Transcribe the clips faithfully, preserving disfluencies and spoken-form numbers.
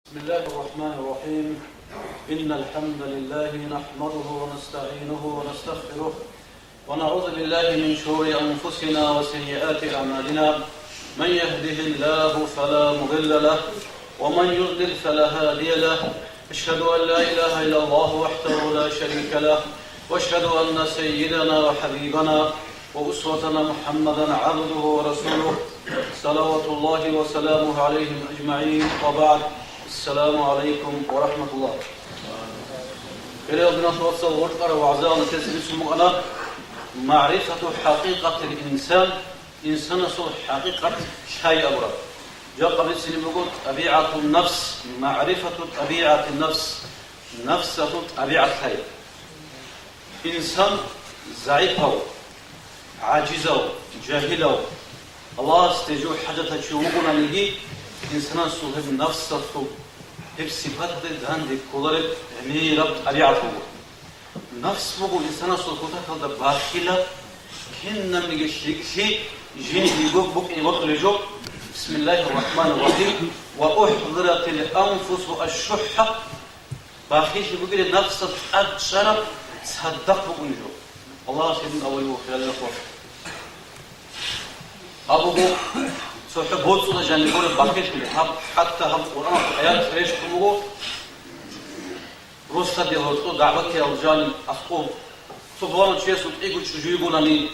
بسم الله الرحمن الرحيم. إن الحمد لله نحمده ونستعينه ونستغفره، ونعوذ بالله من شرور أنفسنا وسيئات أعمالنا. من يهده الله فلا مضل له، ومن يضلل فلا هادي له. أشهد أن لا إله إلا الله وحده لا شريك له، وأشهد أن سيدنا وحبيبنا وأسوتنا محمدا عبده ورسوله، صلوات الله وسلامه عليهم أجمعين، وبعد. السلام عليكم ورحمة الله. Хириял диналъул вацал, гъоркьарав вагӀзаялда нилъеца бицун букӀана, «МагӀрифату хӀакъикъатил инсан», инсанасул хӀакъикъат лъай абураб. Жакъа бицине буго «тӀабигӀатун нафс», «магӀрифату тӀабигӀатин нафс», нафсалъул тӀабигӀат лъай. Инсан загӀипав, гӀажизав, жагьилав, Аллагьасде жив хӀажатав чи вугонаниги, инсанасул гьеб нафсалъул, гьеб сипаталде данде кколареб гӀемераб тӀабигӀат буго. Нафс буго инсанасул кутакалда бахилаб, кинабниги лъикӀлъи жиндиего букӀине бокьулеб жо. Бисмиллагьир рахӀманир рахӀим. «Ва ухӀдиратил анфусу аш-шухӀа». Бахиллъи бугеб нафсалъ тӀад чӀараб цадахъ букӀунеб жо. Аллагьас гьедин абулеб буго, хириял диналъул вацал. Абуго, цохӀо боцӀуда жаниб бореб бахиллъи, гьаб, хӀатта гьаб Къуръаналъул аят рещтӀун буго, росаби гьоркьоб дагӀбатиял жаниб аскӀоб. Цо пуланав чиясул кӀиго чӀужу йигонани,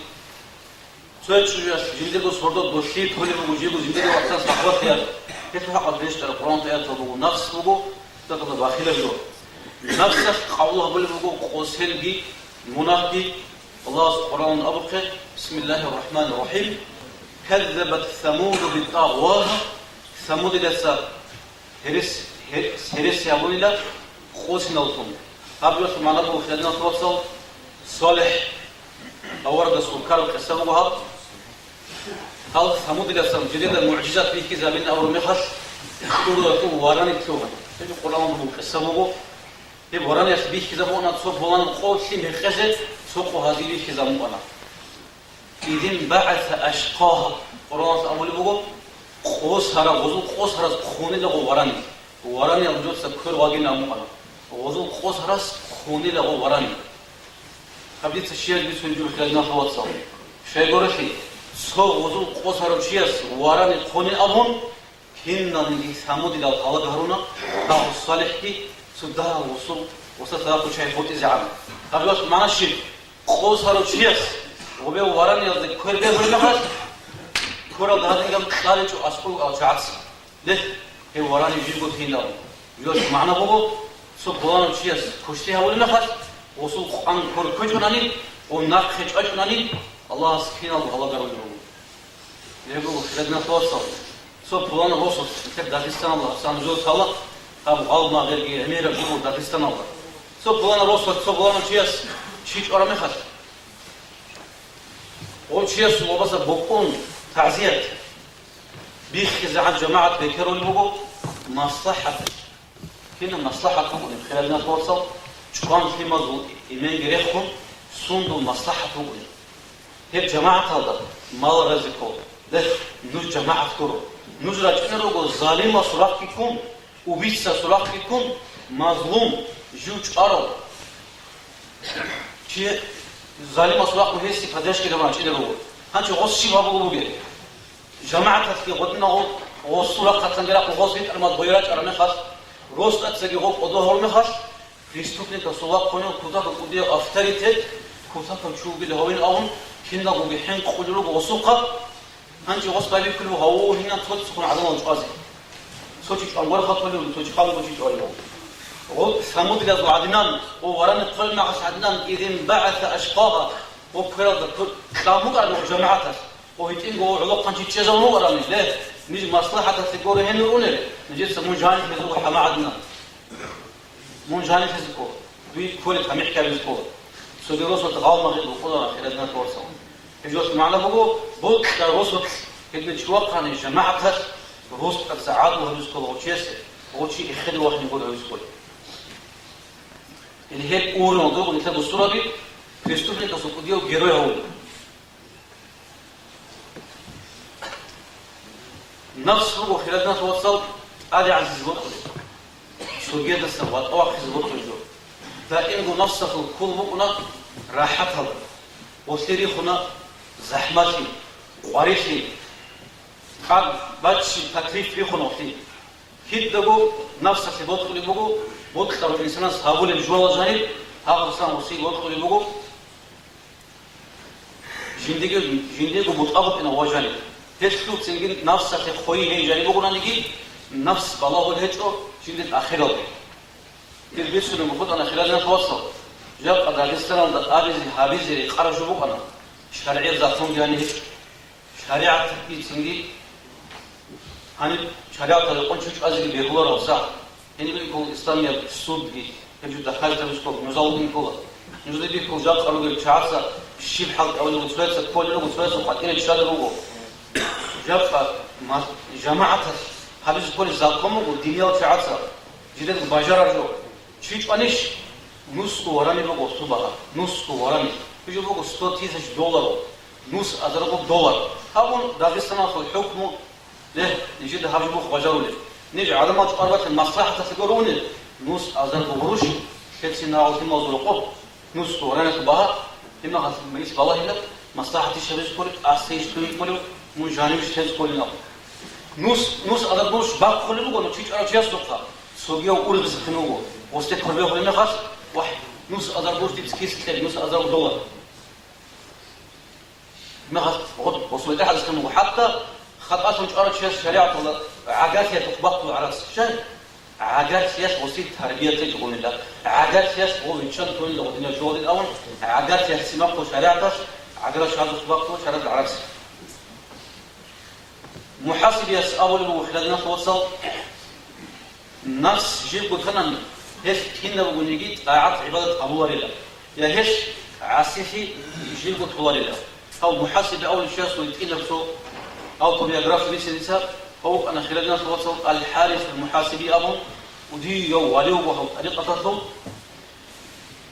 цо чӀужуялъ жиндирго сордо долъи толеб буго, жиндирго вацас сахаватияб. Гьелъул хӀакъалъулъ рещтӀараб Къуръаналъул аятал буго, нафс буго, цадахъалда бахилаб жо. Нафсалъ къабул гьабулеб буго къосинги, мунагьги. Аллагьас Къуръаналда абухъе, бисмиллагьир рахӀманир рахӀим, «Каззабат Самуду битӀагъвагьа», Самудиласа гьерес-, гье-, гьереси гьабунила къосиналлъун. Гьаб жоялъул магӀна буго, хириял диналъул вацал, СалихӀ аварагасул ккараб къисса буго гьаб. Гьал Самудиласан жидеда мугӀжизат бихьизабин абураб мехалъ, кьуралъул варани лъугьана. Гьеб Къуръаналда буго, къисса буго. Гьеб вараниялъ бихьизабуна цо пуланаб къо лъим гьекъезе, цо къо гьазие бихьизабуна. «Изин багӀаса ашкъагьа», Къуръаналъ абулеб буго, къосараб, гъозул къосараз хъунилаго варани. Вараниялъ жинца квер вагин абун букӀана. Гъозул къосараз хъунилаго варани. Гьаб дица щияз бицун жо, хириял диналъул вацал. Щайгурелъул, цо гъозул къосарав чияс варани хъуни абун, киналниги Самудилал гьалаг гьаруна, дагьав СалихӀги, цо дагьав гъосул, гъосда цадахъ чай хутӀизегӀан. Гьаб жоялъул магӀна щиб? Къосарав чияс гъобе вараниялде квер бегьулеб мехалъ, квералда гьадинган кьаричӀо аскӀов чагӀаца. Ле, гьев варани жибго кинаб. Жоялъул магӀна буго, цо пуланав чияс квешлъи гьабулеб мехалъ, гъосул къван квер кквечӀонани, гъов нахъе чӀвачӀонани, Аллагьас киналго гьалагарулеб буго. Гьеб буго, хириял диналъул вацал, цо пуланаб росулъ, нилъер Дагъистаналда, гьаб нужер лъала, гьаб гъалмагъирги гӀемераб жо буго Дагъистаналда. Цо пуланаб росулъ, цо пуланав чияс чи чӀвараб мехалъ, гъов чиясул вабазда бокьун, тагӀзият биххизегӀан жамагӀат бекерулеб буго маслахӀат. Кинаб маслахӀат букӀунеб, хириял диналъул вацал, чӀван лъимазул эменги рехун, сундул маслахӀат букӀунеб? Гьеб жамагӀаталда мал разиго, дагь, нуж жамагӀат гуро. Нуж рачӀунел руго залимасул рахъги ккун, убийцасул рахъги ккун, мазлум, жив чӀварав. Чи залимасул рахъ гьесие поддержка гьабун рачӀунел руго. Гьанже гъос щиб гьабулеб бугеб? ЖамагӀаталъги гъодинал гъо-, гъосул рахъалъанги рахъун гъос битӀармал гъой рачӀараб мехалъ, росдацаги гъо кӀодо гьавураб мехалъ, преступникасул вахъунев кутакаб кӀудияв авторитет, кутакав чи вугилан гьавин абун, киналгоги хӀинкъулел руго гъосухъа. Гьанже гъос байбихьулев гьаву гьинан цо-цоккун гӀадамал чӀвазе. Цо чи чӀван гурхӀатулев, цо чи ханго чи чӀварев. Гъо Самудилазул гӀадинан, гъо варани хъвел мехалъ гӀадинан, изин багӀаса ашкъагьа, гъо квералда квер кьан букӀараб гъо жамагӀаталъ. О, гьитӀинго гӀолохъанчи чӀезавун вугӀарав ниж, ле, ниж маслахӀаталъе гуро гьенир унел, нижеца мун жанилъезего хӀама гӀадина. Мун жанилъезего, дуе кколеб тамихӀ ккабизего. Цоги росулъ гъалмагъи букӀуна, хириял диналъул вацал. Гьеб жоялъул магӀна буго, бокьа росулъ гьедин чи вахъани жамагӀаталъ росдацаги гӀадлу гьабизе ккола гъов чиясе, гъов чи эхеде вахъине гуро гьавизе ккола. Или гьеб угӀуралда руго нилъер бусурбаби преступникасул кӀудияв герой гьавулев. Нафс буго, хириял диналъул вацал, тӀаде гӀазизе бокьулеб. Цогидаса ватӀа вахъизе бокьулеб жо. Даимго нафсалъул ккол букӀуна рахӀатал. Гъолъие рихуна захӀмалъи, къварилъи, тӀад баччи, таклиф рихуна гъолъие. Кидаго нафсалъе бокьулеб буго, бокьарав инсанас гьабулеб жоялда жаниб, гьагъасан гъосие бокьулеб буго. Жиндиги, жиндиего бутӀа букӀина ва жаниб. Гьелъул цинги нафсалъе хъвей гьей жаниб бугонаниги, нафс балагьулеб гьечӀо жиндир ахиралде. Дир бицунеб букӀана, хириял диналъул вацал, жакъа Дагъистаналда абизе гьабизе рекъараб жо букӀана, шаргӀияб законги гьаниб гьечӀо. ШаригӀатги цинги гьаниб шаригӀаталда рекъон чи чӀвазеги бегьуларо сахӀ. Гьениб ккола исламияб судги, гьеб жо дахъал гьабизе ккола, нужалъ ккола. Нужеда бихьула жакъа ругел чагӀаца щиб хӀал тӀамулеб буго, цояца кколел руго, цояца къватӀире щвалел руго. Жакъа ма-, жамагӀаталъ гьабизе кколеб закон буго, диниял чагӀаца жидеда бажараб жо. Чи чӀванищ? Нусго варанил руго цо багьа, нусго варанил. Гьеб жо буго сто тысяч долларов. Нус азарго доллар. Гьабун, Дагъистаналъул хӀукму, ле, нижеда гьаб жо буго бажарулеб. Ниж гӀадамал чӀварабалъе маслахӀаталъе гурони, нус азарго гъурущ, лъецин нагъал лъималазул рокъоб, нусго варанилъул багьа, гьеб мехалъ мейилъ балагьила, маслахӀатищ гьабизе кколеб, асейищ туниб кколев, мун жанивищ тезе кколин абун. Нус, нус азарго гъурущ бахъулеб буго, ну, чи чӀварав чиясухъа, цогияв ургъизе хъин вуго, гъосде кколеб бегьулеб мехалъ, вагь, нус азарго гъурущ дица киса кье, нус азарго доллар. Мехалъ гъо-, гъосул бетӀер хӀадис ккун буго, хӀатта хатӀалъун чӀварав чияс шаригӀаталда гӀагарлъиялъухъ бахъулеб гӀарац. Щай? ГӀагарлъиялъ гъосие тарбият гьечӀогонила, гӀагарлъиялъ гъов виччан тунила гъодинав жо гьадин абун, гӀагарлъиялъ цимахъго шаригӀаталъ гӀагарлъиялъухъ бахъулеб шаригӀат гӀарац. МухӀасибияс абулеб буго, хириял диналъул вацал, нафс живго танани, гьелъ кинаб бугониги тӀагӀат-гӀибадат къабуларила, я гьелъ гӀасилъи живго толарила. Гьав МухӀасиби абулев чиясул гьитӀинаб цо автобиография бициница, гьав вукӀана, хириял диналъул вацал, Ал-ХӀарис ал-МухӀасиби абун, кӀудияв вали вуго гьав тӀарикъаталъул,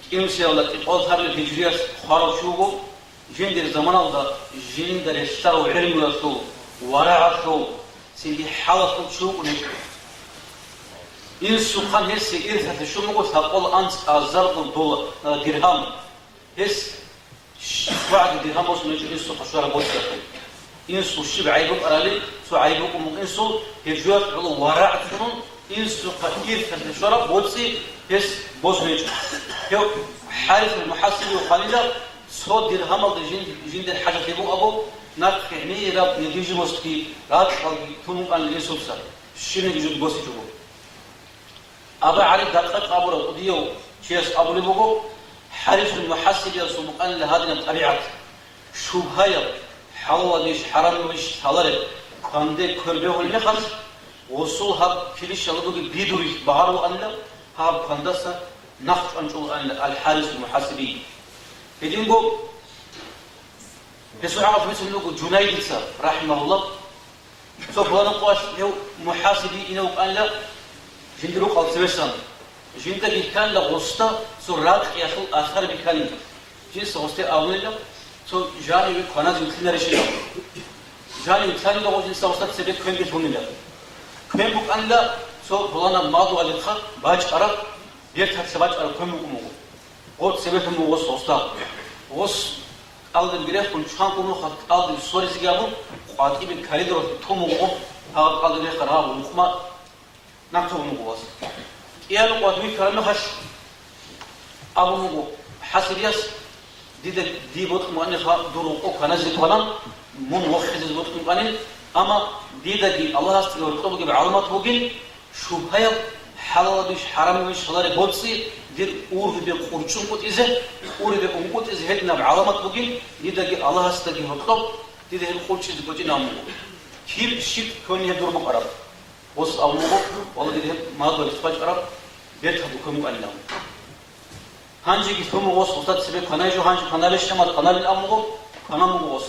кӀиго цӀикӀкӀун лъабабилеб гьижриялъ хварав чи вуго. Жиндир заманалда жинда релълъарав гӀелмуялъул, варагӀалъул, цинги хӀалалъул чи вукӀун гьечӀо. Инсухъан гьесие ирсалъе щун буго лъабкъоялда анцӀазарго дола-, а, диргьам. Гьес щ-, щвагӀаги диргьам босун гьечӀо инсухъа щвараб боцӀиялъул. Инсул щиб гӀайиб букӀарали, цо гӀайиб букӀун буго инсул, гьеб жоялъ гӀоло варагӀ цӀунун, инсухъа ирсалъе щвараб боцӀи гьес босун гьечӀо. Гьев ХӀарис ал-МухӀасибив хванила, цо диргьамалда жин-, жиндир хӀажат гьеб буго абун, нахъе гӀемераб недвижимостги, ракьалги тун вукӀанила инсуца, щибниги жуд босичӀого. Аба ГӀали Дакъикъ абурав кӀудияв чияс абулеб буго, ХӀарис ал-МухӀасибиясул букӀанила гьадинаб тӀабигӀат. Шубгьаяб, хӀалалабищ, хӀарамабищ лъалареб кванде квер бегьулеб мехалъ, гъосул гьаб килищ гьалабуги бидурилъ багьарулаанила, гьаб квандаса нахъ чӀванчӀулаанила Ал-ХӀарис ал-МухӀасиби. Гьединго гьесул гӀамал бицун буго Жунайдица, рахӀимагьуллагь, цо пуланаб къоялъ гьев МухӀасиби инев вукӀанила жиндир рукъал цевесан. Жинда бихьанила гъосда цо ракьиялъул асар бихьанила. Жинца гъосде абунила, цо жаниве кваназе вилълъинарищ абун. Жаниве вилълъанила гъов жинца гъосда цебе квенги лъунила. Квен букӀанила цо пуланаб мадугьалихъа бачӀараб, берталъа бачӀараб квен букӀун буго. Гъов цебе лъун буго гъос гъосда. Гъос кӀалдиб рехун чванго нухалъ кӀалдиб соризеги абун, къватӀибе коридоралъ тун буго гъов, гьаб кӀалдиб рехараб гъов ункъма. Нахъе унуго вас. КӀиабилеб къватӀибе ккараб мехалъ абун буго ХӀасибияс, дида дие бокьун букӀаниха дур рокъоб кваназе кванан, мун вохизеги бокьун букӀанин, амма дидаги Аллагьасдаги гьоркьоб бугеб гӀаламат бугин, шубгьаяб, хӀалалабищ, хӀарамабищ лъалареб боцӀи дир ургьибе къурчӀункӀутӀизе, ургьибе ункӀутӀизе гьединаб гӀаламат бугин, дидаги Аллагьасдаги гьоркьоб дида гьеб къурчӀизе кӀочӀин абун буго. Киб щиб ккони гьеб дур букӀараб? Гъос абун буго, валлагь, дида гьеб мадугьалихъ бачӀараб берталда квен букӀанин абун. Гьанжеги лъун буго гъос гъосда цебе кванай жо, гьанже кваналищ, амма кваналин абун буго, кванан буго гъос.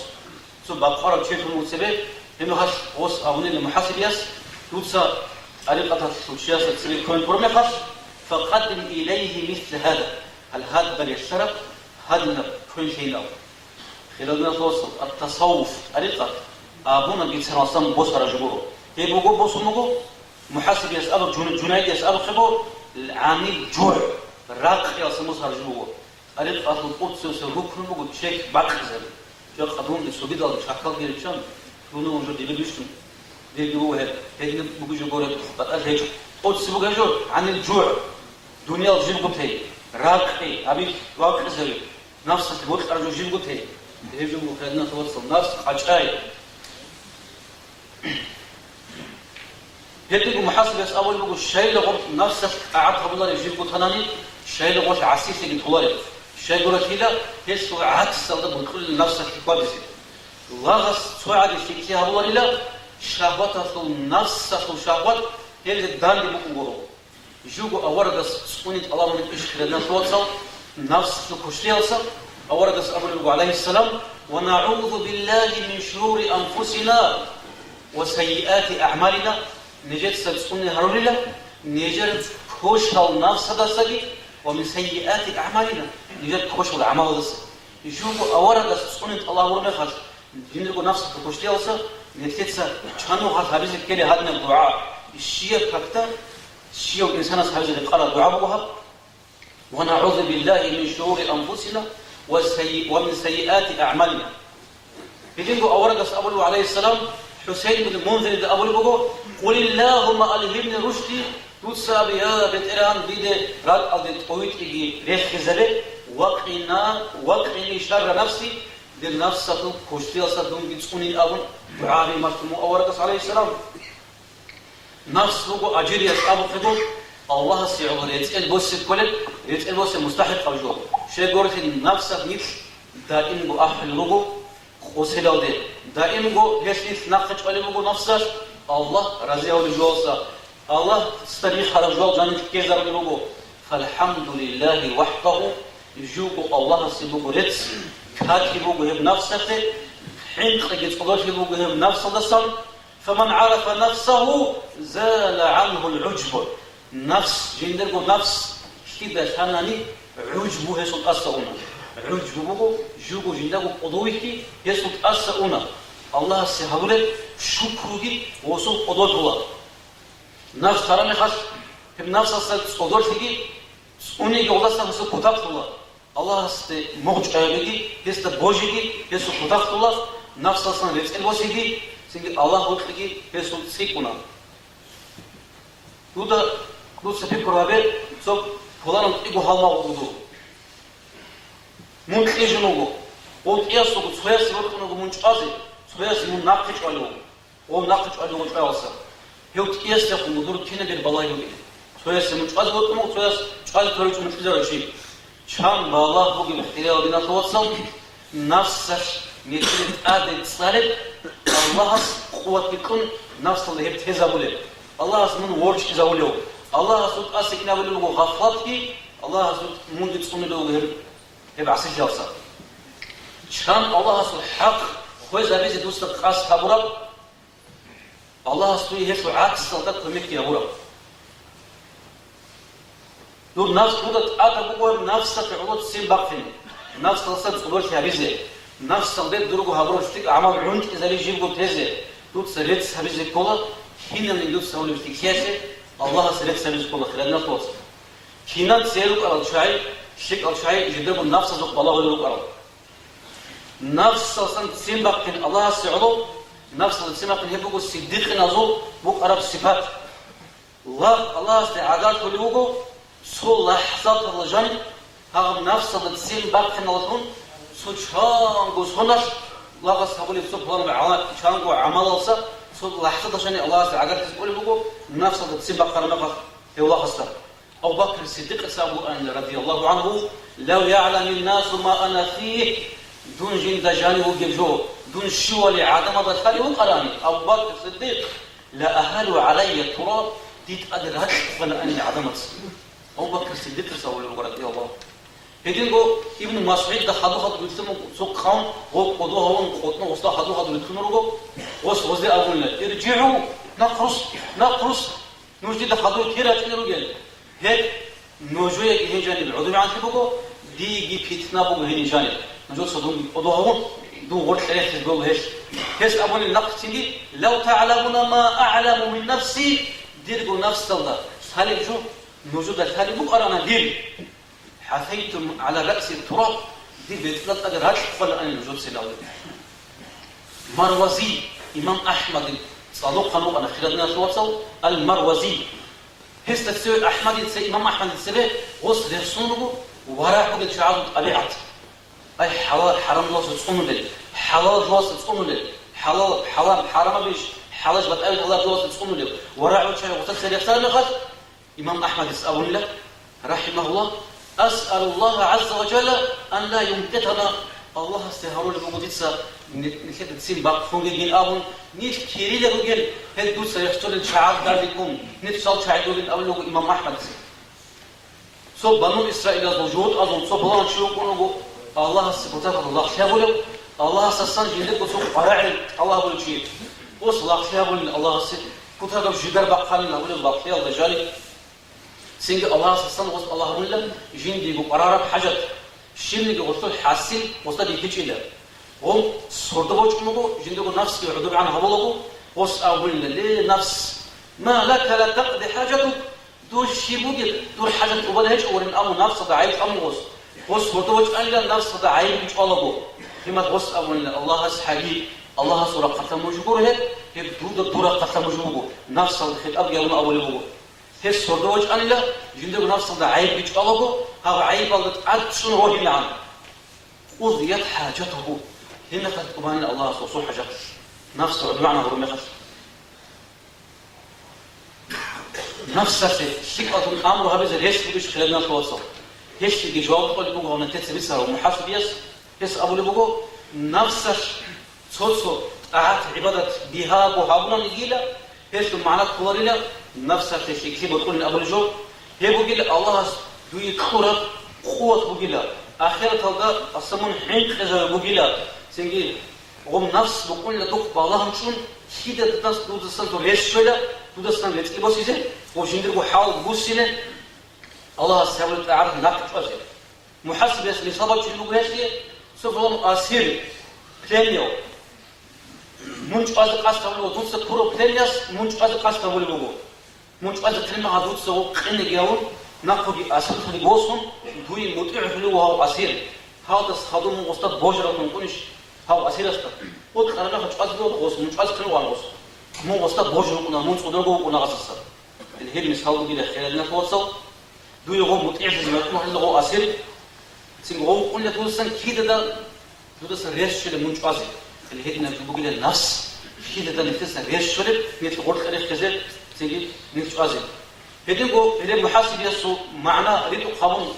Цо бакъварав чи лъун буго цебе, гьеб мехалъ гъос абунила МухӀасибияс, дуца тӀарикъаталъул чиясда цебе квен ккураб мехалъ, факъаддим илайгьи мисла гьаза, гьал гьадаб релълъараб гьадинаб квен лъейин абун. Хириял диналъул вацал, ат-тасаввуф, тӀарикъат, абуна бицаналдасан босараб жо гуро. Гьеб буго босун буго, МухӀасибияс абу-, Жун-, Жунайдияс абухъе буго, гӀанил жугӀ, ракъиялъа мусаржи буго. ТӀарикъалъул тӀоцебесеб рукну буго чехь бакъизаби. Жакъа дунги цогидал чахъалги риччан, дуна унжо дибе бищун. Дирги буго гьеб, гьедин буго жо горе, батӀа гьечӀо. ТӀоцебе буго гьеб жо, гӀанил жугӀ, дуниял жибгу тей, ракъи, гьаби вакъизаби, нафсалъе бокьараб жо жибгу тей. Гьеб жо буго, хириял диналъул вацал, нафс къачӀай. Гьединго мухӀасибас абулеб буго, щайлагъун нафсалъ тӀагӀат гьабулареб жибго танани, щайлагъулъ гӀасилъиги толареб. Щайгурелъила гьелъул гӀаксалда бокьулел нафсалъе хьвадизе. Лагъас цо гӀади лъикӀлъи гьабуларила, шагьваталъул, нафсалъул шагьват гьелде данде букӀун гуро. Жуго аварагас цӀуни тӀалабун иш, хириял диналъул вацал, нафсалъул квешлъиялъа. Аварагас абулеб буго, гӀалайгьиссалам: «Ва нагӀузу биллагьи мин шурури анфусина ва саййиати агӀмалина», нижеца цӀуни гьарулила нижер квешал нафсадасаги, «ва мин саййиати агӀмалина», нижер квешал гӀамалдаса. Жуго аварагас цӀуни тӀалабураб мехалъ, жиндирго нафсалъул квешлъиялъа нилъеца чанугъал гьабизе ккелеб гьадинаб дугӀа. Щияв какда, щияв инсанас гьабизе рекъараб дугӀа буго гьаб: «Ва нагӀузу биллагьи мин шурури анфусина ва сайи-, ва мин саййиати агӀмалина». Гьединго аварагас абулеб, гӀалайгьиссалам, ХӀусейн бин Мунзирида абулеб буго: «Къулиллагьумма алгьимни рушди», дуца абе, я БетӀергьан, диде ракӀалде тӀовитӀиги рехизабе, «ва къина, ва къини шарра нафси», дир нафсалъул квешлъиялъа дунги цӀунин абун, дугӀа гьабе малъун аварагас, гӀалайгьиссалам. Нафс буго ажирияс абухъего, Аллагьасе гӀоло рецӀел босе кколеб, рецӀел босе мустахӀикъав жо. Щайгурелъул нафсалъ нилъ даимго ахӀулел руго къосиналде, даимго гьелъ нилъ нахъе чӀвалеб буго нафсалъ Аллагь рази гьавулеб жоялъа, Аллагьасда рихараб жоялъ жанилъ ккезарулел руго. ФалхӀамдулиллагьи вахӀдагьу, жуго Аллагьасе буго рецц, каки буго гьеб нафсалъе, хӀинкъиги цӀодорлъи буго гьеб нафсалдасан. «Фаман гӀарафа нафсагьу, зала гӀангьул гӀужбу». Нафс, жиндирго нафс лъида лъанани, гӀужбу гьесул тӀаса уна. ГӀужбу буго, жуго жиндаго кӀодовихьи гьесул тӀаса уна. Аллагьасе гьабулеб шукруги гьесул кӀодолъула. Нафс тараб мехалъ, гьеб нафсалъа цӀодорлъиги цӀуниги гьелдасан гьесул кутакалъула. Аллагьасде мугъ чӀваябиги, гьесда божиги гьесул кутакалъула, нафсалдасан рецӀел босиги, цинги Аллагь вокьиги гьесул цӀикӀкӀуна. Дуда, дуца пикру гьабе, цо пуланав кӀиго гьалмагъ вуго. Мун кьижун вуго. Гъов кӀияс вуго, цоясе бокьун вуго мун чӀвазе, цоясе мун нахъе чӀвалев вуго. Гъов нахъе чӀвалев вуго чӀваялъа. Гьев кӀиясдехун дур кинаб балагьи бугеб. Цоясе мун чӀвазе вокьун вуго, цояс чӀвазе тӀоричӀого мун кьижарав чи. Чан балагь бугеб, хириял диналъул вацал, нафсалъ нилъее тӀаде цӀалеб, Аллагьас къуватги кьун, нафсалда гьеб тезабулеб. Аллагьас мун ворчӀизавулев. Аллагьасул тӀаса инабулеб буго гъафлатги, Аллагьас мунги цӀунулев вуго гьеб, гьеб гӀасилъиялъа. Чан Аллагьасул хӀакъ хвезабизе дуца къасд гьабураб, Аллагьас дуе гьелъул гӀаксалда кумекги гьабураб. Дур нафс дуда тӀадаб буго нафсалъе гӀоло ццин бахъине, нафсалдасан цӀодорлъи гьабизе, нафсалде дурго гьабураб лъикӀ гӀамал гӀунтӀизари жибго тезе, дуца рецц гьабизе ккола, киналниги дуца гьабулеб лъикӀлъиялъе Аллагьасе рецц гьабизе ккола, хириял диналъул вацал. Кинан цее рукӀарал чагӀи, лъикӀал чагӀи жидерго нафсазухъ балагьулел рукӀарал. Нафсалдасан ццин бахъин Аллагьасе гӀоло, нафсалдасан ццин бахъин гьеб буго сиддикъиназул букӀараб сипат. Лагъ Аллагьасде гӀагарлъулев вуго, цо лахӀзаталда жаниб, гьаб нафсалда ццин бахъиналдалъун, цо чанго соналъ лагъас гьабулеб цо пуланаб гӀала-, чанго гӀамалалдаса, цо лахӀзаталда жаниб Аллагьасде гӀагарлъизе кӀолеб буго, нафсалда ццин бахъараб мехалъ гьев лагъасда. Абу Бакр Сиддикъица абуна, радияллагьу гӀангьу: «Лав ягӀламу ннасу ма ана фигь», дун жинда жанив вугеб жо, дун щивали гӀадамазда лъалев вукӀарани, Абу Бакр Сиддикъ, «ла агьалу гӀалайя тураб», дид тӀаде ракь хъвана ани гӀадамаца. Абу Бакр Сиддикъица абулеб буго, радияллагьу. Гьединго Ибн МасгӀудда хадур-хадур вилълъун буго, цо къавм гъо кӀодо гьавун къотӀнов гъосда хадур-хадур вилълъун руго, гъос гъозде абуна: «ИржигӀу, нахъ рус, нахъ рус». Нуж дида хадур кир рачӀунел ругел? Гьеб нужееги гьеб жаниб гӀодобегӀанлъи буго, диеги питна буго гьениб жаниб. Нужеца дун кӀодо гьавун, дун гъоркье рехизе ккола гьелъ. Гьес абуни нахъцинги: «Лав тагӀламуна ма агӀламу мин нафси», дирго нафсалда лъалеб жо, Нужеда лъалеб букӀарана дир, хӀафайтум гӀала раъси тураб, дир бетӀералда тӀаде ракь хъвалаани нужецин абун. Марвази, имам АхӀмадил цӀалухъан вукӀана, хириял диналъул вацал, ал-Марвази. Гьесда цеве АхӀмадил цеве, имам АхӀмадил цеве гъос рехсон руго варагӀ бугел чагӀазул тӀабигӀат. Ай, хӀалал-хӀарамалдаса цӀунулел, хӀалалалдаса цӀунулел, хӀалал-хӀарам, хӀарамабищ, хӀалалищ батӀияб гьалаб жоялдаса цӀунулев, варагӀул чагӀи гъосда цеве рехсараб мехалъ, имам АхӀмадица абунила, рахӀимагьуллагь: «Асъалуллагьа гӀазза ва жалла ан ла юмитатана», Аллагьасде гьарулеб буго дица, ни-, нилъеда ццин бахъун гьейин абун, нилъ кирила ругел, гьел дуца рехсолел чагӀаз далдеккун, нилъ жал чагӀи ругин абулеб буго имам АхӀмадица. Цо Бану Исраилазул жугьутӀазул цо пуланав чи вукӀун вуго, Аллагьасе кутакаб лагълъи гьабулев, Аллагьасдасан жиндирго цо къварагӀел тӀалаб гьабулев чи. Гъос лагълъи гьабулин Аллагьасе, кутакаб жигар бахъанин гьабулев лагълъиялда жаниб. Цинги Аллагьасдасан гъос тӀалаб гьабунила жиндиего къварараб хӀажат, щибниги гъолъул хӀасил гъосда бихьичӀила. Гъов сордо бочӀун вуго, жиндирго нафсги гӀодобегӀан гьабулаго, гъос абунила: «Ле, нафс, ма лака ла такъди хӀажатук?» Дур щиб бугеб, дур хӀажат тӀубал гьечӀо, гурин абун, нафсалда гӀайиб тӀамун гъос. Гъос сордо бочӀанила, нафсалда гӀайиб бичӀчӀалаго. Гьимал гъос абунила: «Аллагьас хӀаги, Аллагьасул рахъалъа муж гуро гьеб, гьеб дуда дур рахъалъа муж буго», нафсалда хитӀабги гьабун абулеб буго. Гьес сордо бочӀанила, жиндирго нафсалда гӀайиб бичӀчӀалаго, гьаб гӀайибалда тӀад чӀун рогьинегӀан. Къудият хӀажатугьу. Гьеб мехалъ тӀубанила Аллагьас гъосул хӀажат. Нафс гӀодобегӀан гьабураб мехалъ. Нафсалъе лъикӀалъун амру гьабизе рес бугищ, хириял диналъул вацал? Гьелъиеги жаваб кьолеб буго гьав нилъеца бицарав мухӀасибияс. Гьес абулеб буго, нафсалъ цо-цо тӀагӀат-гӀибадат бигьаго гьабунанигила, гьелъул магӀна кколарила, нафсалъе лъикӀлъи бокьулин абулеб жо. Гьеб бугила Аллагьас дуе кьураб къуват бугила, ахираталда аса мун хӀинкъизаве бугила, цинги Гъоб нафс букӀунила духъ балагьун чӀун, кидаго дудасан дур рес щвела, дудасан рецӀи босизе ва жиндирго хӀал буссине, Аллагьас гьабулеб тӀагӀат нахъе чӀвазе. МухӀасибияс мисал бачунеб буго гьелъие: цо пуланав асир, пленный, мун чӀвазе къасд гьабулев, дуца ккурав пленныйас мун чӀвазе къасд гьабулеб буго. Мун чӀвазе хъилин мехалъ дуца гъов къинеги гьавун, нахъеги асирлъуги босун, дуе мутӀигӀлъулев гьав асир. Гьалдаса хадув мун гъосда божарав вукӀунищ гьав асирасда? Гъов кьараб мехалъ чӀвазе бегьула гъос, мун чӀвазе хъилин вугӀан гъос. Мун гъосда божи вукӀуна, мун цӀударго вукӀуна гъасаса. Гьеб мисал бугила, хириял диналъул вацал. Дуе гъов мутӀигӀлъизе мекъу гьарила гъов асир, цинги гъов вукӀунила дудасан кидада, дудасан рес щвелеб мун чӀвазе. Гьединаб жо бугила нафс, кидада нилъеца рес щвелеб, нилъ гъоркье рехизе, цинги нилъ чӀвазе. Гьединго гьеб мухӀасибиясул магӀна ритӀухъ гьабун,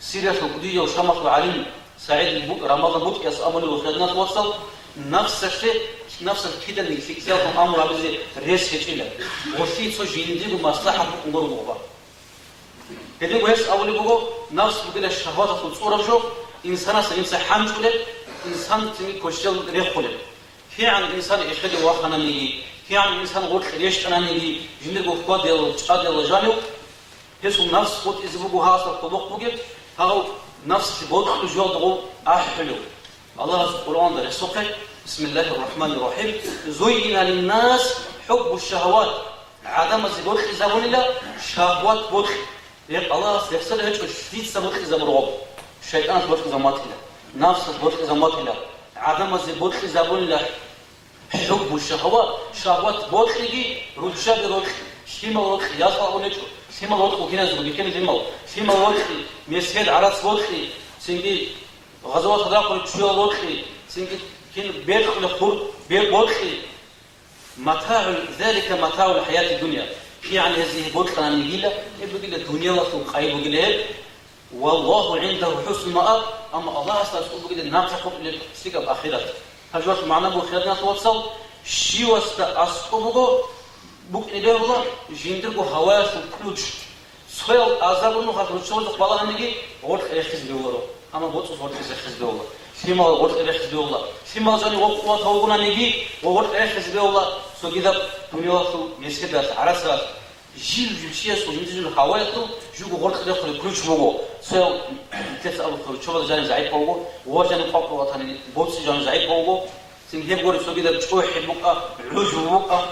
Сириялъул кӀудияв, Шамалъул гӀалим СагӀид бу-, Рамазан БутӀияс абулеб буго, хириял диналъул вацал, нафсалъе, нафсалъ киданиги лъикӀлъиялдалъун амру гьабизе рес гьечӀила, гъолъие цо жиндиего маслахӀат букӀун гуро гъоба. Гьединго гьес абулеб буго, нафс бугила шагьваталъул цӀураб жо, инсанасда инса хӀанчӀулеб, инсан цинги квешлъиялде рехулеб. КигӀан инсан эхеде вахананиги, кигӀан инсан гъоркье рещтӀананиги, жиндирго хьвадиялда, чӀвадиялда жанив, гьесул нафс бокьизе буго гьасда хъулухъ бугеб, гьав нафсалъе бокьулев жоялда гъов ахӀулев. Аллагьас Къуръаналда рехсохъе: بسم الله الرحمن الرحيم. زين للناس حب الشهوات. ГӀадамазе бокьизабунила шагьват бокьи. Гьеб Аллагьас рехсолеб гьечӀо, лъица бокьизабураб гъоб? ШайтӀаналъ бокьизабун батила, нафсалъ бокьизабун батила. ГӀадамазе бокьизабунила хӀуббу шагьават, шагьват бокьиги, руччаби рокьи, лъимал рокьи, ясал абун гьечӀо, лъимал рокьи, киназего бихьинаб лъимал, лъимал рокьи, месед гӀарац бокьи, цинги гъазаваталда рахъулеб чуял рокьи, цинги кин бекьулеб хур бе-, бокьи. МатагӀу, залика матагӀул хӀаяти дунья. КигӀан гьезие бокьананигила, гьеб бугила дуниялалъул къай бугила гьеб. Валлагьу гӀиндагьу хӀуснул мааб, амма Аллагьасда аскӀоб бугила нахъе хутӀулеб лъикӀаб ахират. Гьаб жоялъул магӀна буго, хириял диналъул вацал, щивасда аскӀоб буго букӀине бегьула жиндирго гьаваялъул ключ. Цоял азабун нухалъ руччабазухъ балагьаниги, гъоркь рехизе бегьуларо, амма боцӀулъ гъоркь рехизе бегьула, лъимал гъоркь рехизе бегьула, лъимал жанив гъов къуватав вугонаниги, гъов гъоркь рехизе бегьула, цогидаб дуниялалъул меседалъ, гӀарацалъ. Жив-жив чиясул жиндир-жиндир гьаваялъул жуго гъоркь рехулеб ключ буго. Цоял, нилъеца абулеб, руччабазда жанив загӀип буго, гъов жанив къвакъ ватани, боцӀи жанив загӀип буго. Цин гьеб гури цогидаб чӀухӀи букӀа, гӀужбу букӀа.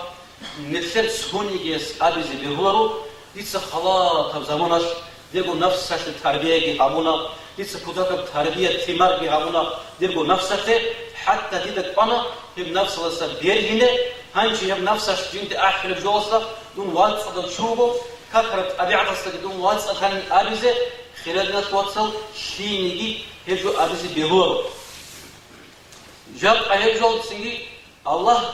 Нилъер цонигияс абизе бегьуларо, Дица халатаб заманалъ дирго нафсалъе тарбияги гьабуна, дица кутакаб тарбия-тимарги гьабуна дирго нафсалъе, хӀатта дида кӀвана гьеб нафсалдаса бергьине, гьанже гьеб нафсалъ жинде ахӀулеб жоялдаса дун вацӀцӀадав чи вуго, какараб тӀабигӀаталдасаги дун вацӀцӀалъанин абизе, хириял диналъул вацал, лъиениги гьеб жо абизе бегьуларо. Жакъа гьеб жоялдасанги Аллагь,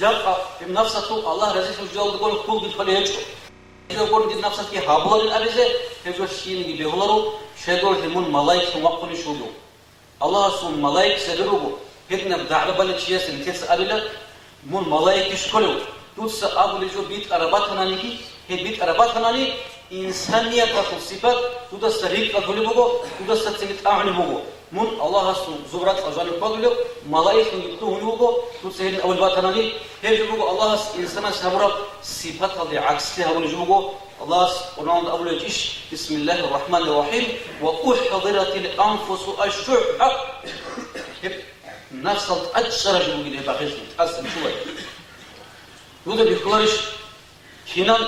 жакъа гьеб нафсалъул Аллагь разилъулеб жоялда гурони хьулги кколей гьечӀо. Гьеб гурони дир нафсалъги гьабуларин абизе, гьеб жо лъиениги бегьуларо, щайгурелъул мун малаиклъун вахъунищ вугев. Аллагьасул малаикзаби руго, гьединаб дагӀба балев чиясе нилъеца абила, мун малаикищ кколев, дуца абулеб жо битӀараб батананиги, гьеб битӀараб батанани, инсанияталъул сипат дудаса рикӀкӀад гьулеб буго, дудаса цинги тӀагӀунеб буго. Мун Аллагьасул зобалда жанив хьвадулев, малаиклъунги лъугьунев вуго, дуца гьедин абулеб батанани, гьеб жо буго Аллагьас инсанасе гьабураб сипаталде гӀаксилъи гьабулеб жо буго. Аллагьас Къуръаналда абулеб гьечӀищ: «Бисмиллагьир рахӀманир рахӀим, ва ухӀдиратил анфусу аш-шухӀ». Гьеб нафсал тӀачӀараб жо бугин гьеб бахъизе, тӀаса чӀулай. Дуда бихьуларищ, кинан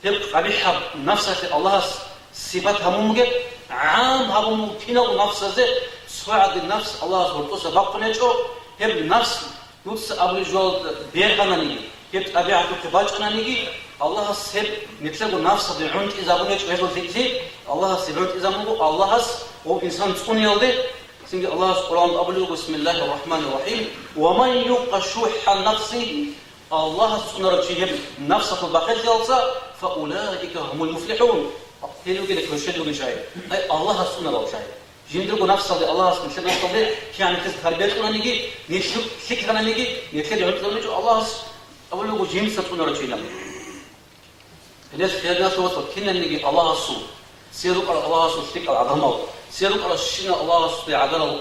гьеб къабихӀаб нафсалъе Аллагьас сипат гьабун бугеб, гӀам гьабун буго киналго нафсазе, цо гӀадин нафс Аллагьас гьоркьоса бахъун гьечӀо, гьеб нафс дуца абулеб жоялда бергьананиги, гьеб тӀабигӀатухъе бачӀананиги, Аллагьас гьеб нилъерго нафсалде гӀунтӀизабун гьечӀо гьезул лъикӀлъи, Аллагьас гьеб гӀунтӀизабун буго Аллагьас гьев инсан цӀуниялде, цинги Аллагьас Къуръаналда абулеб буго: «Бисмиллагьир рахӀманир рахӀим, ва ман юкъа шухӀа нафсигьи», Аллагьас цӀунарав чи гьеб нафсалъул бахъиялдаса, «фа улаика гьумул муфлихӀун», гьел ругел квешел ругел чагӀи, ай, Аллагьас цӀунарал чагӀи. Жиндирго нафсалде Аллагьас нилъер нафсалде кигӀан нилъеца тарбия кьунаниги, нилъ лъикӀлъананиги, нилъеде гӀунтӀизабуничӀо Аллагьас абулеб буго жинца цӀунарав чи. Гьелъ хириял диналъул вацал, кинабниги Аллагьасул, цере рукӀарал Аллагьасул лъикӀал гӀадамал, цере рукӀарал щинал Аллагьасде гӀагарал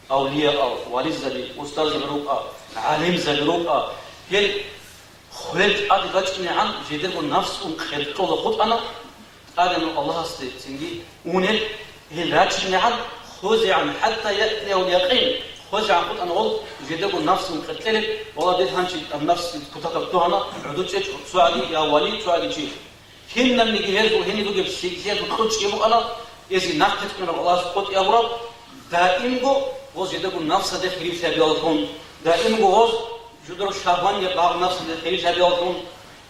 авлияал, вализаби, устарзаби рукӀа, гӀалимзаби рукӀа, гьел хвел тӀаде бачӀинегӀан жидерго нафс ун къеркьола хутӀана, тӀадегӀанав Аллагьасде цинги унел, гьел рачинегӀан, хвезегӀан, хӀатта яътиягьул якъин, хвезегӀан хутӀана гъол жидерго нафс ун къеркьелеб, валлагь, дир гьанчи гьаб нафс кутакаб лъугьана, гӀодов чӀечӀо, цо гӀаги я вали, цо гӀаги чи. Кинабниги гьезул гьениб бугеб лъикӀлъиялъул кьучӀги букӀана, эзи нахъе цӀунараб Аллагьас къотӀи абураб, даимго гъоз жидерго нафсалде хирив лъабияллъун, даимго гъоз жидерго шагьваниял багъ нафсалде хирив лъабияллъун.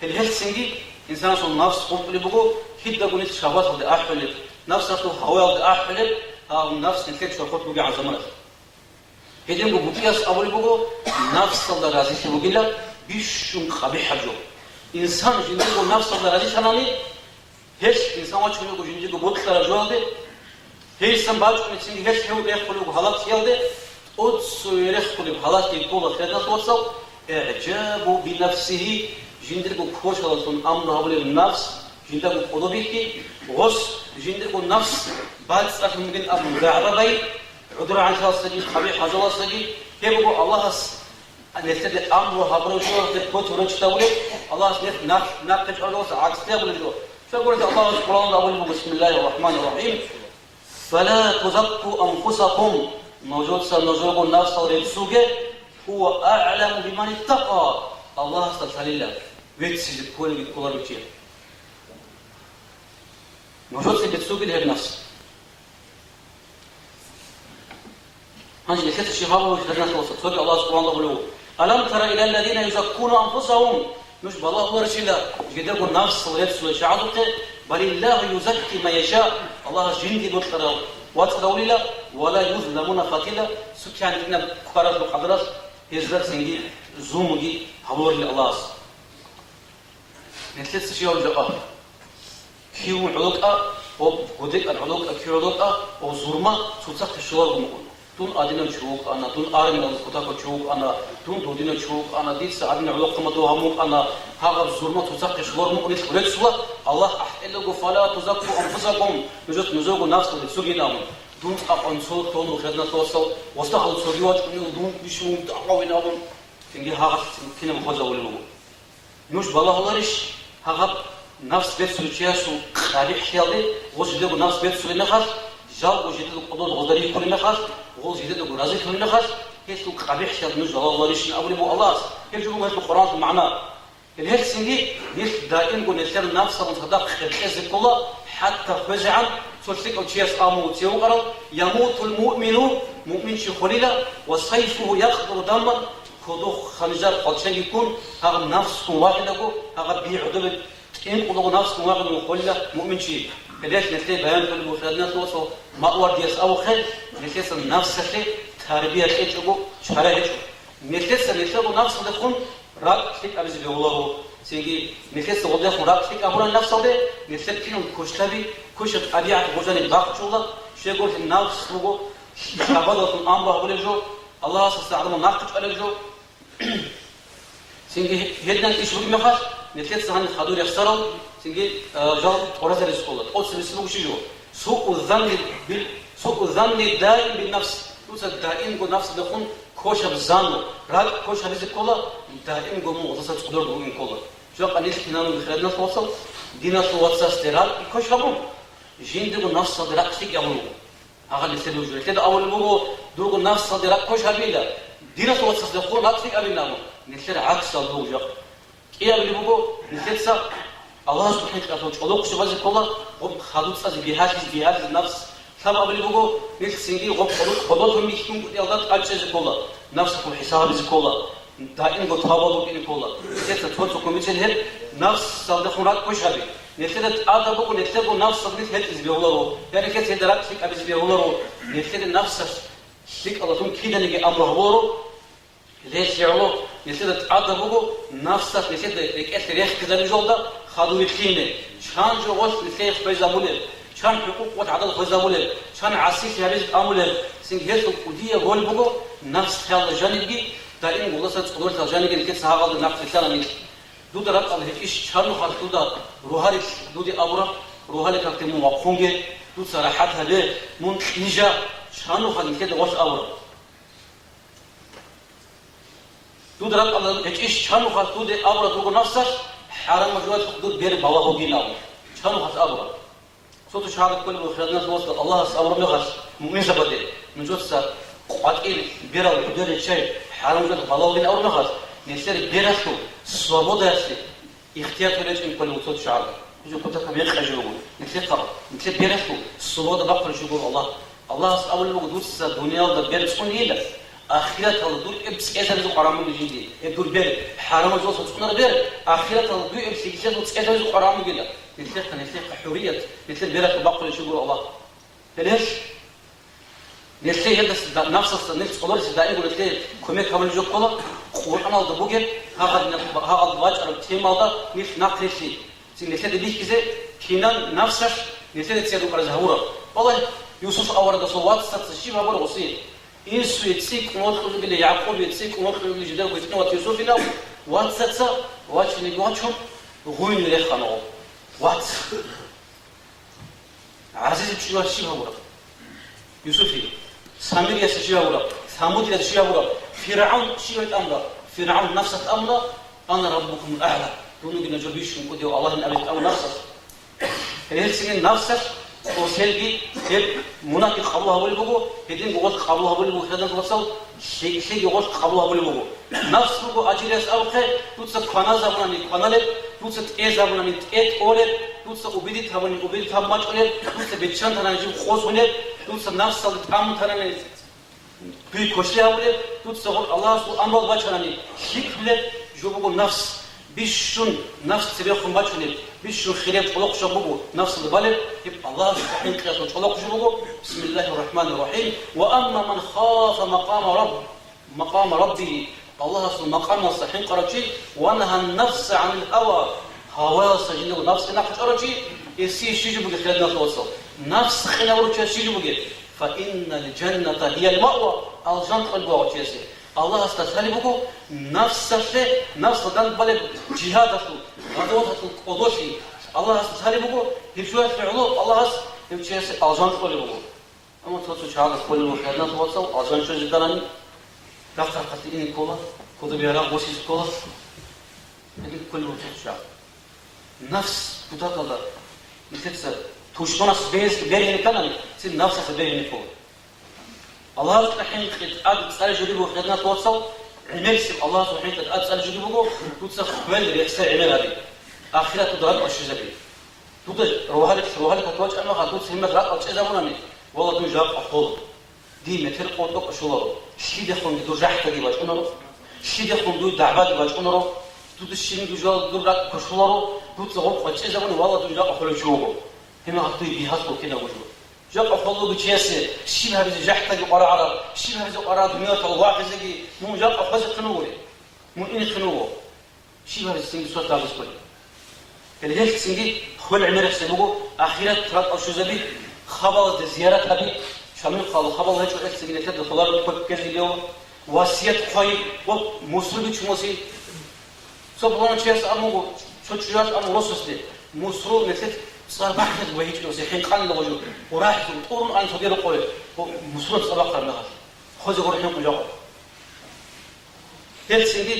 Гьел гьелъцинги инсанасул нафс хутӀулеб буго, кидаго нилъ шагьваталде ахӀулеб, нафсалъул гьаваялде ахӀулеб, гьав нафс нилъер чорхолъ бугеб гӀазабалъ. Гьединго бутӀияс абулеб буго, нафсалда разилъи бугила бищун къабихӀаб жо. Инсан жиндирго нафсалда разилъанани, гьелъ инсан вачун вуго жиндирго бокьараб жоялде, гьейсан бачӀунецинги гьелъ гьев рехулев вуго гьалаклъиялде, тӀоцеве рехулеб гьалаклъи ккола хириял диналъул вацал, игӀжабу бинафсигьи, жиндирго квешалдалъун амру гьабулеб нафс, жиндаго кӀодо бихьи, гъос жиндирго нафс бацӀцӀалъун бугин абун дагӀба бай, гӀодор гӀанлъалдасаги, хъаби хӀажалдасаги, гьеб буго Аллагьас нилъеде амру гьабураб жоялде квешав рачӀинавулеб, Аллагьас нилъ нахъ-, нахъе чӀвараб жоялдаса гӀаксилъи гьабулеб жо. Щайгурелъул Аллагьас Къуръаналда абулеб буго: «Бисмиллагьир рахӀманир рахӀим. Фала тузакку анфусакум». Нужеца нужерго нафсал реццуге, «гьува агӀламу биман иттакъа». Аллагьасда лъалила, веццизе кколебги кколарев чи. Нужеца беццугел гьеб нафс. Гьанже нилъеца щиб гьабулеб, хириял диналъул вацал, цоги Аллагьас Къуръаналда абулеб буго: «Алам тара илаллазина юзаккуна анфусагьум». Нуж балагьуларищила жидерго нафсал реццулел чагӀазухъе? «Балиллагьу юзакки ман яша». Аллагьас жинди бокьарав вацӀцӀадавулила, «ва ла юзламуна фатила», цо кигӀан гьитӀинаб кваралъул къадаралъ гьезда цинги зулмуги гьабуларила Аллагьас. Нилъеца щиб гьабулеб жакъа? Кив гӀолокӀа, ва гудекӀан гӀолокӀа, кив гӀолокӀа, ва зурма цоцахъе щоларого мукӀун. Дун гӀадинав чи вукӀана, дун армиялда кутакав чи вукӀана, дун додинав чи вукӀана, дица гӀадин гӀолохъаб мадугьаб мукӀана, гьагъаб зурма цоцахъе щоларого мукӀун нилъ реццула, Аллагь ахӀи кьелего: «Фала тузакку анфусакум», нужеца нужерго нафсал реццугейин абун. Дун цӀакъ ван цо кколев, хириял диналъул вацал, гъосда гьалу цоги вачӀунев, дун бищун дагӀбавин абун, цинги гьагъалъ кинаб хвезавулеб буго. Нуж балагьуларищ, гьагъаб нафс беццулев чиясул къабихӀлъиялде, гъос жидерго нафс беццулеб мехалъ, жалго жидерго кӀодо гъозда рихьулеб мехалъ, гъос жидерго разилъулеб мехалъ, гьелъул къабихӀлъиялде нуж балагьуларищин абулеб буго Аллагьас. Гьеб жо буго гьелъул Къуръаналъул магӀна. Гьелъинги нилъ даимго нилъер нафсалъун цадахъ къеркьезе ккола, хӀатта хвезегӀан цо лъикӀав чияс абун цевукъарал: «Ямутул муъмину», муъминчи холила, «ва сайфугьу якътӀуру дамман», кодоб ханжар хъвалченги ккун, гьагъаб нафсгун вагӀилаго, гьагъаб би гӀодобе тӀинкӀулаго нафсгун вагӀилаго холила муъминчи. Гьелъ нилъее баян кьолеб буго, хириял диналъул вацал, маъвардияс абухъе, нилъеца нафсалъе тарбия кьечӀого чара гьечӀо. Нилъеца нилъерго нафсалдехун ракӀ лъикӀабизе бегьуларо. Цинги нилъеца гъодехун ракӀ лъикӀабураб нафсалде, нилъер кинал квешлъаби, квешаб тӀабигӀат гъужани бахчула, щегорлъи нафс буго, шагьваталъун амру гьабулеб жо, Аллагьасдаса гӀадамал нахъчӀвалеб жо. Цинги гьединан иш бугеб мехалъ, нилъеца гьаниб хадур рехсарал, цинги, а, жал тӀуразаризе ккола. ТӀоцебе буго щиб жо? Суъу занни бил-, суъу занни даим бин нафс. Дуца даимго нафсалдехун квешаб зан, ракӀ квеш гьабизе ккола, даимго мун гъозаса цӀодор бугин ккола. Жакъа нилъ кинабго, хириял диналъул вацал, диналъул вацасде ракӀ квеш гьабун, жиндирго нафсалде ракӀ лъикӀ гьабун буго. Гьагъаб нилъеда вуго. Нилъеда абулеб буго, дурго нафсалде ракӀ квеш гьабила, диналъул вацасдехун ракӀ лъикӀ гьабила абун. Нилъер гӀаксалда буго жакъа. КӀиабилеб буго, нилъеца Аллагьасул хӀинкъиялъул чӀолохъ щибазе ккола, гъоб хадуб цӀазе бигьалъизе, бигьалъизе нафс. Лъабабилеб буго, нилъ цинги гъоб кодолъун михьун кӀудиялда тӀадчӀезе ккола, нафсалъул хӀисаб гьабизе ккола, даимго тавбалъ вукӀине ккола. Нилъеца цо-цоккун бицин гьеб нафсалдехун ракӀ квеш гьаби. Нилъеда тӀадаб буго, нилъерго нафсалъ нилъ гьетӀизе бегьуларо, я нилъеца гьелда ракӀ лъикӀабизе бегьуларо. Нилъеда нафсалъ лъикӀалдалъун киданиги амру гьабуларо. Гьелъие гӀоло нилъеда тӀадаб буго нафсалъ нилъеда рекӀелъе рехизабизе жолда хадур вилълъине, чан жо гъолъ нилъее хвезабулеб, чан хӀукъукъ ва гӀадал хвезабулеб, чан гӀасилъи гьабизе тӀамулеб. Цинги гьелъул кӀудияб роль буго нафс лъалда жанибги, даим гъолдаса цӀодорлъал жаниги нилъеца гьагъалда нахъ рилълъана нилъ. Дуда ракӀалда гьечӀищ чан нухалъ дуда рогьалилъ дуде абураб, рогьалил какде мун вахъунге, дуца рахӀат гьабе, мун кьижа, чан нухалъ нилъеда гъолъ абураб. Дуда ракӀалда гьечӀищ чан нухалъ дуде абураб дуго нафсалъ, хӀарамаб жоялъухъ дур бер балагьугин абун, чан нухалъ абураб. Цо-цо чагӀазда кколеб буго, хириял диналъул вацал, Аллагьас абураб мехалъ муъминзабаде, нужеца къватӀир берал гӀодоре чай хӀарамаб жоялъухъ балагьугин абураб мехалъ, нилъер бералъул свободаялъе ихтияр гьечӀин кколеб буго цо-цо чагӀазда. Жо кутакаб гьекъа жо буго. Нилъехъа, нилъер бералъул свобода бахъулев чи гуро Аллагь. Аллагьас абулеб буго, дуца дуниялда бер цӀунила, ахираталда дур эб цӀезабизе къваригӀун буго жинди. Эб дур бер, хӀарамаб жоялъухъ цӀунараб бер, ахираталда дур эб лъикӀлъиялъухъ цӀезабизе къваригӀун бугила. Нилъехъа, нилъехъа хӀуррият, нилъер бералъул бахъулев чи гуро Аллагь. Гьелъ, нилъее гьелдаса да-, нафсалъа нилъ цӀолоризе даимго нилъее кумек гьабулеб жо ккола, Къуръаналда бугеб, гьагъад-, гьагъалда бачӀараб темалда нилъ нахърилълъи. Цин нилъеда бихьизе, кинан нафсалъ нилъеда цере рукъаразе гьавураб. Валлагь, Юсуф аварагасул вацаца щиб гьабураб гъосие? Инсуе цӀикӀкӀун вокьулев вугила, Якъубе цӀикӀкӀун вокьулев вугила жидерго гьитӀинав вац Юсуфинав, вацаца вачине вачун гъуйни рехана гъов. Вац. ГӀазизил чӀужуялъ щиб гьабураб? Юсуфил. Самириясе щиб гьабураб? Самудиясе щиб гьабураб? ФиргӀавн щиб гьабураб? ФиргӀавн нафсалъ абуна: «Ана раббукумул а'ла». Дун вугин жо бищун кӀудияв Аллагьин абилъ абуна нафсалъ. Гьелцинги нафсалъ, ва гьелги гьеб мунагьги къабул гьабулеб буго, гьединго гъолъ къабул гьабулеб буго, хириял вацал, лъикӀлъиги гъолъ къабул гьабулеб буго. Нафс буго ажирияс абухъе, дуца кваназабунани кваналеб, дуца тӀезабунани тӀе тӀолеб, дуца убедит гьабуни убедит гьабун бачӀунеб, дуца биччан танани жиб къосунеб, дуца нафсалда тӀамун танани дуй квешлъи гьабулеб, дуца гъор Аллагьасул амрал бачанани лъикӀлъулеб жо буго нафс. Бищун нафс цебехун бачунеб, бищун хирияв чӀолохъ жо буго нафсалда балеб, гьеб Аллагьасул хӀинкъиялъул чӀолохъ жо буго. Бисмиллагьир рахӀманир рахӀим. Ва амма ман хафа макъама раб-, макъама раббигьи, Аллагьасул макъамалдаса хӀинкъарав чи, ва нагьан нафса гӀанил гьава, гьаваялдаса жиндирго нафсги нахъчӀварав чи, гьесие щиб жо бугеб, хириял вацал? Нафс къинавурав чиясе щиб жо бугеб? Фа иннал жанната гьиял маъва, алжан кьолеб буго гьав чиясе. Аллагьасда лъалеб буго нафсалъе, нафсалда балеб жигьадалъул, гъазаваталъул кӀодолъи. Аллагьасда лъалеб буго, гьеб жоялъе гӀоло Аллагьас гьев чиясе алжан кьолеб буго. Амма цо-цо чагӀазда кколеб буго, хириял вацал, алжан чӀезе кканани, рахъ-рахъалде ине ккола, кодобе ярагъ босизе ккола. Гьедин кколеб буго цо-цо чагӀазда. Нафс кутакалда нилъеца тушманас бегьизе бергьине кканани, цин нафсалъа бергьине ккола. Аллагьасда хӀинкъи тӀад цӀар жо буго, хириял вацал, ГӀемерисеб Аллагьасул хӀинкъи тӀад цӀализе буго, дуца хвел рехсей гӀемер гьаби. Ахираталда ракӀ щвезаби. Дуда рогьалил-, рогьалил патва чӀамаха, дуца гьимат ракӀал чӀезабунани, валла, дун жакъа хола. Дие метер къотӀо кӀошуларо. Щидехунги дур жахӀдаги бачӀунаро. Щидехун дуй дагӀбаги бачӀунаро. Дуда щиб дужал дур ракӀ кошуларо, дуца гъоркь бачӀезабуни, валла, дун жакъа холев чи вуго. Гьимагьат дуй бигьалъул кинабго жо. Жакъа холев чиясе щиб гьабизе жахӀдаги къварагӀараб, щиб гьабизе къварагӀараб дуниялалъул вагӀизеги мун жакъа хвезехъин вугоре. Мун инехъин вуго. Щиб гьабизе цинги сорт гьабизе кколеб. Гьеле гьелъ цинги хвел гӀемерисеб буго, ахират ракӀал щвезаби, хабалазде зиярат гьаби, шамил хъалу хабал гьечӀо, гьелъ цинги нилъеда холарун кквеккезе лев, васият хъвай ва мусруби чумаси. Цо пуланав чияс абун буго, цо чӀужуялъ абун росасде, мусру нилъер цӀар бахъизе бегьичӀо, хӀинкъанила гъожо, гъурахӀ тӀурун ан цоги рокъове, мусру цӀар бахъараб мехалъ. Хозе гъур хӀинкъун жакъа. Гьелцинги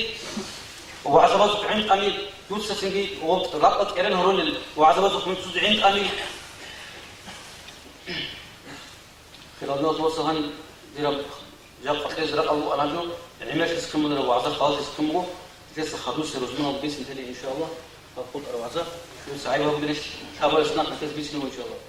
вагӀзабазухъ гӀинтӀами, дуца цинги ракъа кӀерен гьарулел вагӀзабазухъ мунцуз гӀинтӀами. Хиралдалъ ва сагьан дираб жакъа кьезе ракъал букӀана жо, гӀемерлъи скамулара вагӀза халалъи скамуго, гьеса хадусе рузманал бицин тели, иншааллагь, хъултӀара вагӀза, гьеса гӀайбаб бирис хабарас нахъа кьезе бицин, иншааллагь.